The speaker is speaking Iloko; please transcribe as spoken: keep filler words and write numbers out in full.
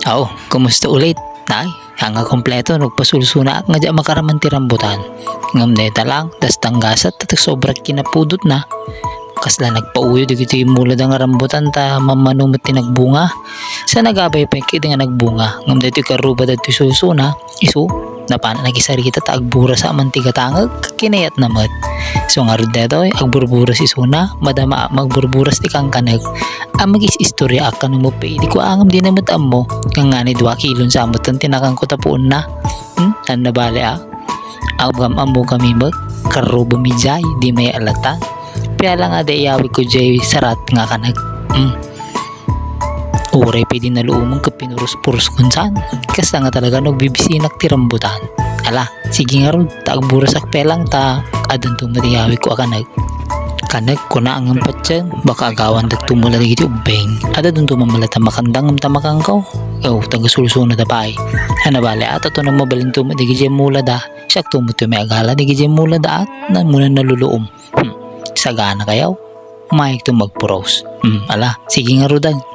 Aw, kumusta ulit? Nay, haan nga kompleto, nagpasulsunaak nga diak makaraman ti rambutan. Ngem dayta lang, dasta gasat, ta sobra kinapudotna. Kasla nagpauyod dagiti mulada nga rambutan ta mammano met ti nagbunga. Sa nagabay pay ket di nga nagbunga. Ngem daytoy karruba daytoy sulsuna, isu, napanak nakisarita ta agburas a mantiga tangek, kinayatna met. So ngarud daytoy, agburburas isuna, madama a magburburas ti kankaneg. A magis-istorya a kano mapaili ko angem di na met ammo, nga ngani dua kilon sa met ti nakanko ta puonna. Hmm? Ania bale a? Agam ammo kami met, karruba mi jay, di may alatan. Piala nga di iyawid ko jay sarat nga kaneg. Hmm. Uray pay di naluomon ket pinurus-purus kun saan. Kasta nga talaga no bibisinak ti rambutan. Ala, sige ngarud, ta agburasak pay lang ta addanto met iyawid ko a kaneg. Kaneg, kuna ngem patien, baka agawan dagto mula dagiti ubbing. Adda dunto mamala ta makandang ngem ta makangkaw. O, taga sulsuna da pay. Ania bale, at ato nang mabalinto met dagiti mulada. Siakto met may agala dagiti mulada at nan muna naluluom. Hmm. Sagana kayaw. Umayagto magpuros. Hmm, ala, sige ngaruden.